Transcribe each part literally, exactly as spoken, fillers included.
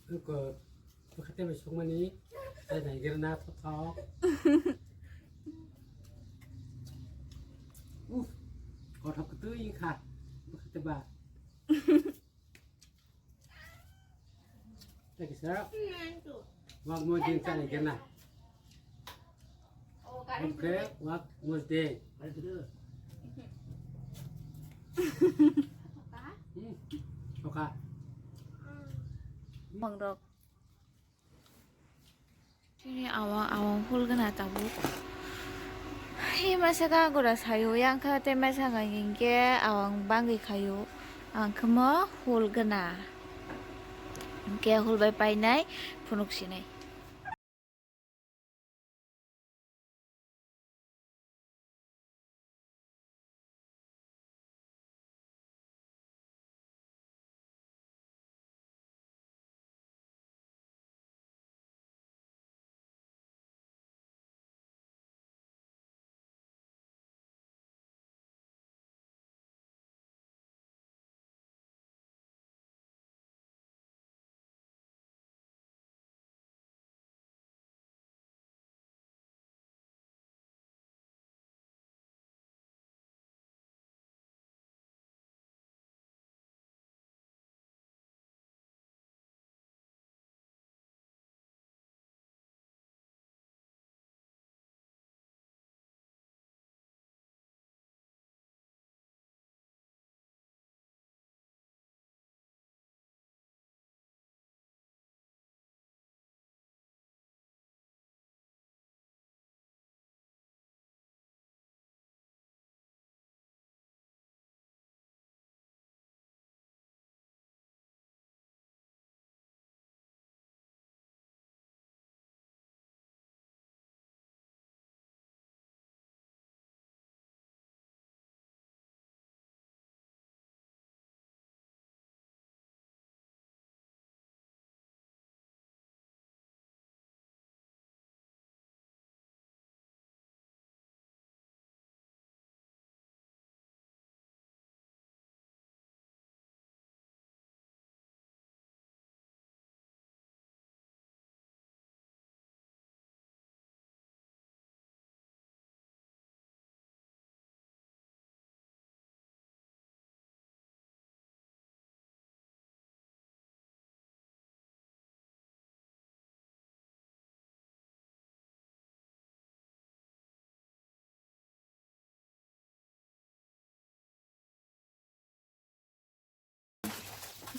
Ko, bwkhate bai sokmani, tai naigerna thotho. Uf, kothok twi kha, bwkhate ba. Tei kisa, wak mo din ta naigerna. Oke, wak mo din. Hmm, oka. Mangrok. Chini awang, awang phul gana tabuk. Hi masa ka gura sayo yang kha te masa ka hingke awang bangwi khayo. Ang khamo phul gana. Hingke phul bai painai phunuk sinai.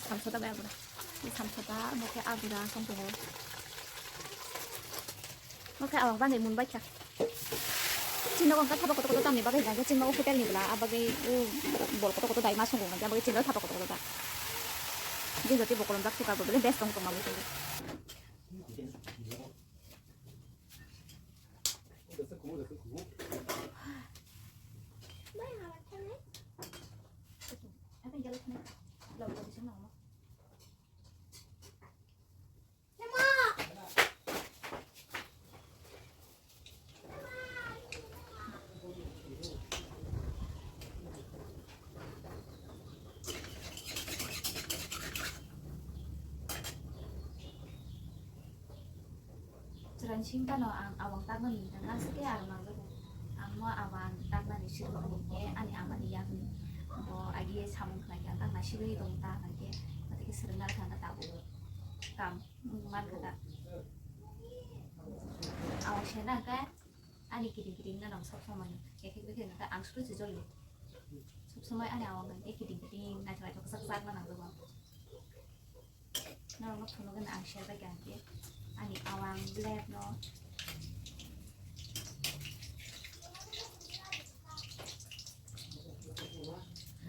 Samsada bai abura. Samsada, omo khe abura, songkhe. Omo khe awang bangwi mun baikha. Chini nogo wngkha thapa kotor kotor tamni bagwi hwnkhe chini nogo hotel ni bwla, ah bagwi, uh, bol kotor kotor dai ma songo hwnkhe, ah bagwi chini nogo thapa kotor kotor da. Jin jati bo kolom jak suka bo bele best tong tongma bo songo. Chwraini simi phano ang awang takmani nangna se ke aro nangjago. Ang mo awang takmani sirwk ni ke ani amani yakni bo agi samung khlai khe ang takna sigwi tong ta hwnkhe, matike swrwngna kha tabuk kam. Wngma kha da. Awang se na khe ani kiting kiting na nang sob somoi. Ekhek bekhek na khe ang suru si joli. Sob somoi ani awang khe kiting kiting na chwrai chok sak sak na nang jago. Norok no phunuk gana ang share bai kha khe ani awang blade no.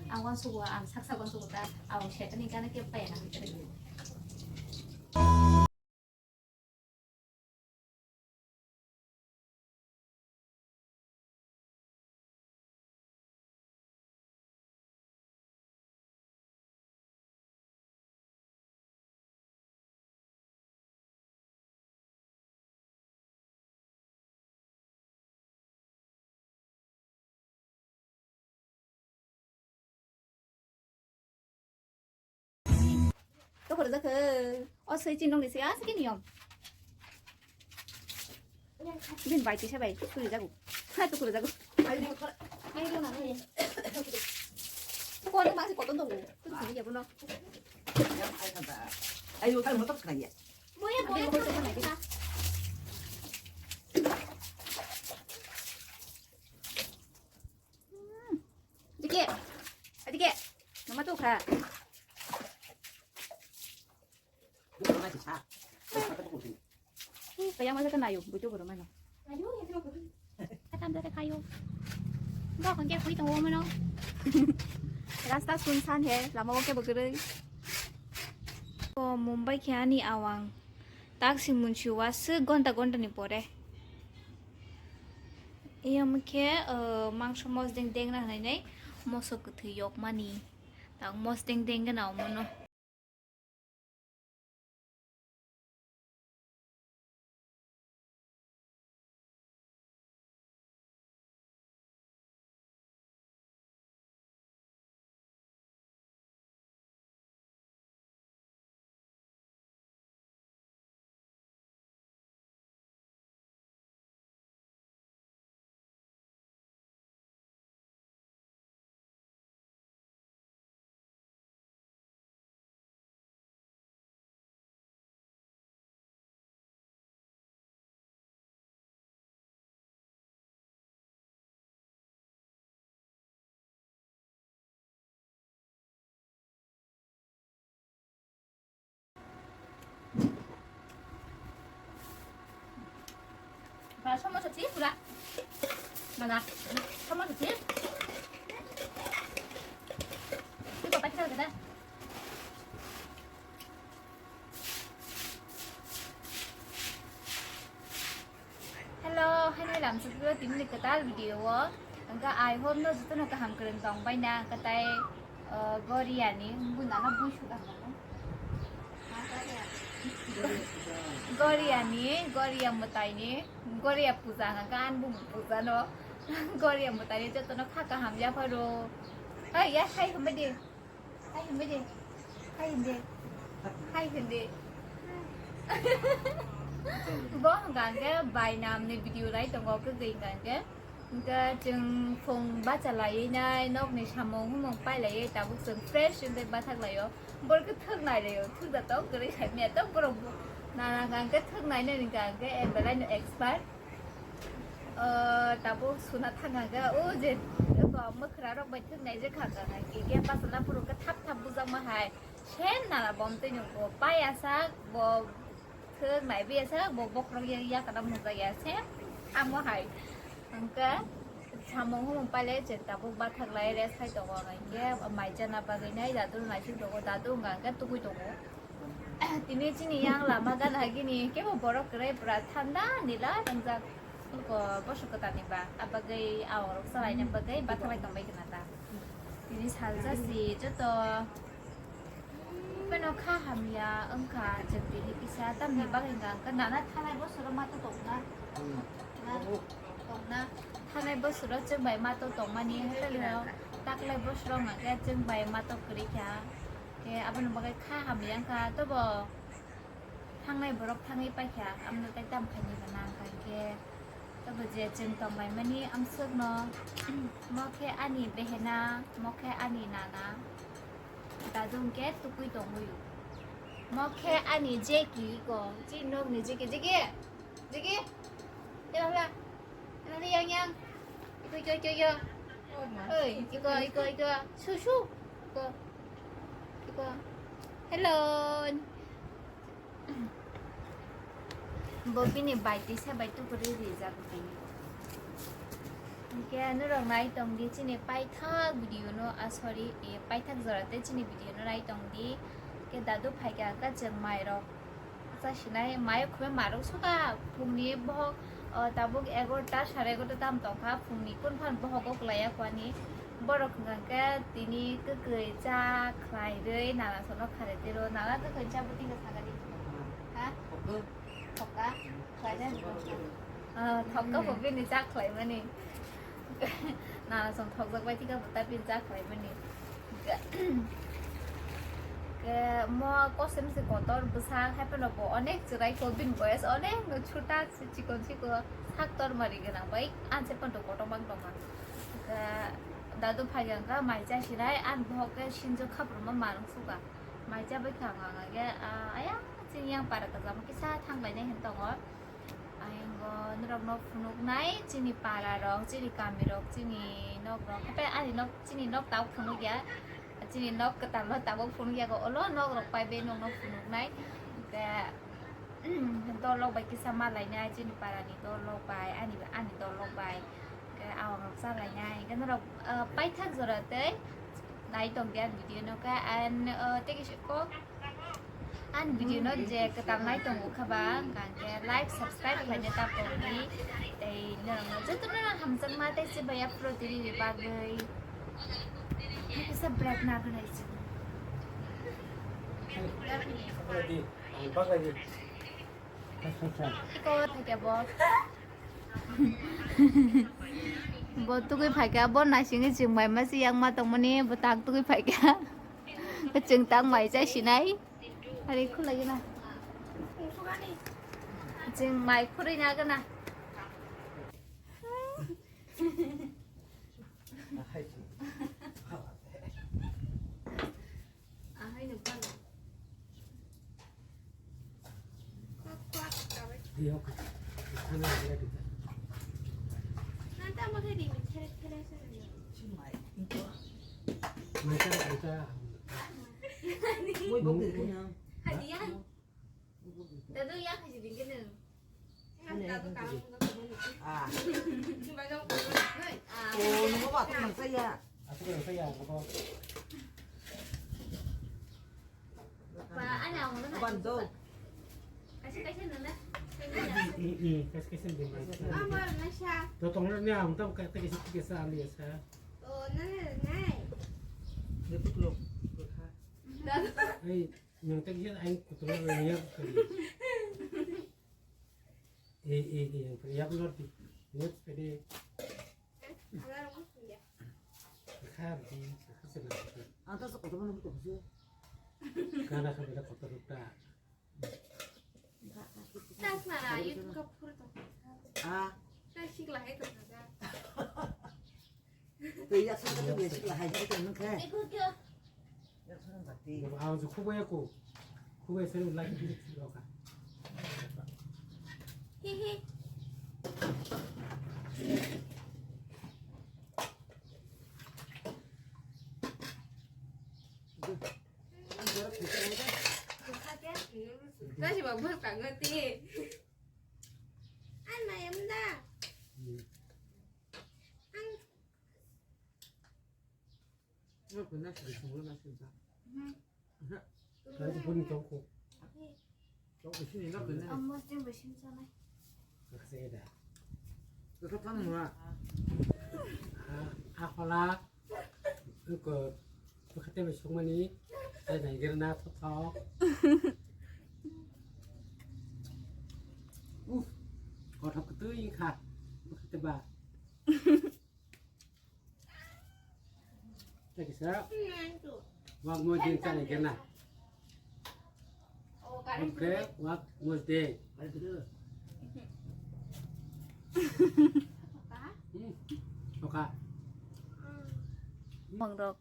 Ang uansugo, ang sak sak uansugo ta, ang setani gana kebo paiya na. To Khoro jakhe. O soi chin nong ni se, a, se kini yom. Bin bai tisa bai, suri jago. Ha, tu kuru jago. Ai, ai, ai, na, ai. Ko no ma se koton do. Tu kuru jago no. Ai, yo, kan motor kaya. Boya, boya, boya. Dike. Dike. Mama tu kha. Ih, kaya masa kena yo, butuh guru mana? Ayo, ya, ya. Katam dari kayo. Ba, kon ke kui tong mana? Rasta sunsan he, lama oke bagere. O Mumbai khe ani awang. Taksi munsi wa se gonta gonta ni pore. Iya mukhe, eh, mangso mosdeng deng na hinai nai, moso kwthwi yok mani. Tak mosdeng deng gana omono. Ba, somosa chi pura. Mana, somosa chi. Iko pakai kita. Hello, haino lamsukro tini ni kwtal video o. Angka I hope no jotono kaham kwrwng tong bai na, angka tai, uh, Goria ni, bunda no bui suda no. Goria ni, Goria mwtai ni, Goria puja angka an bung puja no. Goria mwtai ni jotono kha kaham ya pharo. Hai ya, hai hambai di. Hai hindi. Hai hindi. Hai hindi. Bo hwnkha hwnkhe bai namni video nai tongo kwrwi hwnkha hwnkhe. Hwnkhe chwng phung bacha laiwi nai, nokni samung humung pai laiwi tabuk chwng fresh wngwi bathak laio. Borok khe thwk nai laio, thwk da tok kwrwi sai manya tok borok bo. Nana hwnkha hwnkhe thwk nai nai hwnkha hwnkhe belai no expert. O, tabuk suna thang hwnkhe, o je, eko mwkhra rok bai thwk nai je kha hwnkha hwnkhe, khe bachana phuru khe thap thap bujakma hai, sem nana bom twi nung bo, pai asak bo thwk nai bi asak bo bokhorok ya, yakana mujak ya sem amo hai. Hwnkhe samung humung pailai chwng tabuk bathak lai rest khai tongo, hwnkhe mai chana bagwi nai dadu naising tongo, dadu hwnkha hwnkhe tubui tongo. Tini chini yang lama gana gini kebo borok kwrwi pura thanda nila tongjak. Ko boso kwtal ni ba abagwi aorok salai na bagwi bathalai tongbai kana ta. Tini salsa si joto. Peno kha hamya wngkha chwng tini kisa tamni bagwi hwnkha hwnkha nana thanai bosoro ma to tongna. Na, tongna. Thanai bosoro chwng bai ma to tongmani hotel taklai bosoro hwnkha khe chwng bai ma to kwrwi kha. Khe aboni bagwi kha hamya wngkha, tobo thangnai borok thangwi paikha, amno tai tamo khainai ba nang kha khe, tobo je chwng tongbaimani amswkno, mo khe ani behena, mo khe ani nana, dadu hwnkhe tukui tongwi o. Mo khe ani Jackie ko, chini nokni Jackie, Jackie, Jackie, tei hwla, tei hwla yang yang, iko, iko, iko, iko, oi, iko, iko, iko, su, su, iko, iko, hello. Bo bini bai tisa bai tukurwi rijak bini. Hwnkhe norok nai tongdi chini paithak video no, ah, sorry, eh, paithak jora tei chini video no nai tongdi. Khe dadu phaikha hwnkha chwng mairok. Chasinai mayo khumui marok sukha phungni bohok, o, tabuk egarota sare egarota tam tongkha phungni kunphan bohogo kwlaiya kwani borok hwnkha khe tini kwkwi cha khlairwi nana sono kharwi tiro nana kwkwi cha bwtwi khe sakani ha thokka khlaina thokka bo bini cha khlaimani. Nana song thokjak bai thika bo ta pin cha khlai mani. Mo kosom se kotor bwsa hai phano bo onek chwrai ko, bini boyas onek no chuta se chikon chikon sak tormari gwnang bai anse phano kotor mang tongma. Dadu phai jang kha mai cha sinai, an bohok khe sinjo khapruma manung suka. Mai cha bai kha ang ang khe, ah, aya chini yang para kajama kisa thang lainai hin tongo. Ayang go norok no phunuk nai chini para rok, chini kami rok, chini nok rok. Hape ani nok, chini nok tabuk phunuk ya. Chini nok kwtal no tabuk phunuk ya go. Olo nok rok pai be nok no phunuk nai. Ke, dol rok bai kisa ma lainai chini para ni dol rok bai, ani, ani dol rok bai. Ke awang rok cha lainai. Ke norok, ah, paithak jora tei nai tong di ani video no ke. And, ah, tei kisa kok Ani video no je kwtal nai tongo kha ba, hwnkha khe like, subscribe khlaina ta pokdi. Tei norok no joto no hamjakma tei se bai upload rwni bagwi. Hakhe sa break na gwnai se. Iko thake bo. Bo tugui phaikha, bo naisingwi chwng bai ma se yang ma tongmani, bo tak tugui phaikha. Chwng tak mai chai sinai. Ari khulai gana. Chwng mai khurui na gana. Dadu ya kasi dingin. Ah. Oh, nunggu apa tuh saya? Aku yang saya, apa? Ba, ana ang na. Bando. Kasi kasi na na. Kasi kasi din. Ama na siya. Totong na niya ang tam kasi kasi sa ali sa. Oh, na na na. Dito klok. Ay, yang tadi ang kutulong na niya. Eh, eh, eh, yang yak lor di. Net pede. Khar di, khar di. Anta sa kotor mana butuh sih? Kana ka bela kotor ta. Tas na ra, YouTube ka phur to. Ah. Ta sik la hai to ka. Tei yak song ka tei sik la hai to nang khe. Eko kyo. Yak song ka tei. Ang su khubaya ko. Khubaya sari lagi di sik ka. Hi hi. Kasi ba bus tango ti. An mayam da. An. Ano ko na sila sungguh na sila. Kali pun toko. Toko sini na ko na. Amos din ba sim sanai. Kasi da. Ko tang ma. Ah, akola. Ko ko kate ba sungmani. Ay na gira na to to. Uf. Ko thok tu i kha. Kate ba. Wak moj din chale kena. Oke, wak moj din. Hmm, oka. Mangrok.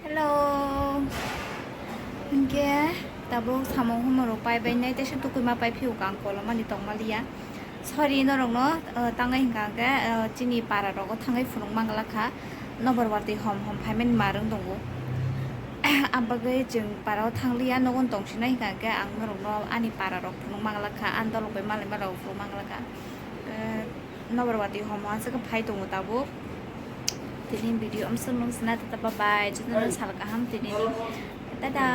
Hello. Hinkhe tabuk samung humung rok pai bai nai, teisa tukui ma pai phiyok ang kolomani tongmaliya. Sorry norok no, uh, tangai hinkha khe, uh, chini para rogo thangai phunuk mangla kha. Nobor watwi hom hom phaimani marwng tongo. Abagwi chwng para o thangliya, nogon tongsinai hinkha khe ang norok no ani para rok phunuk mangla kha, ani dolok bai malai malai rok phunuk mangla kha. Eh, Nobor watwi homo aswk phai tongo tabuk. Tini video amswk nung sina tata bye bye. Joto no sal kaham tini. Tada.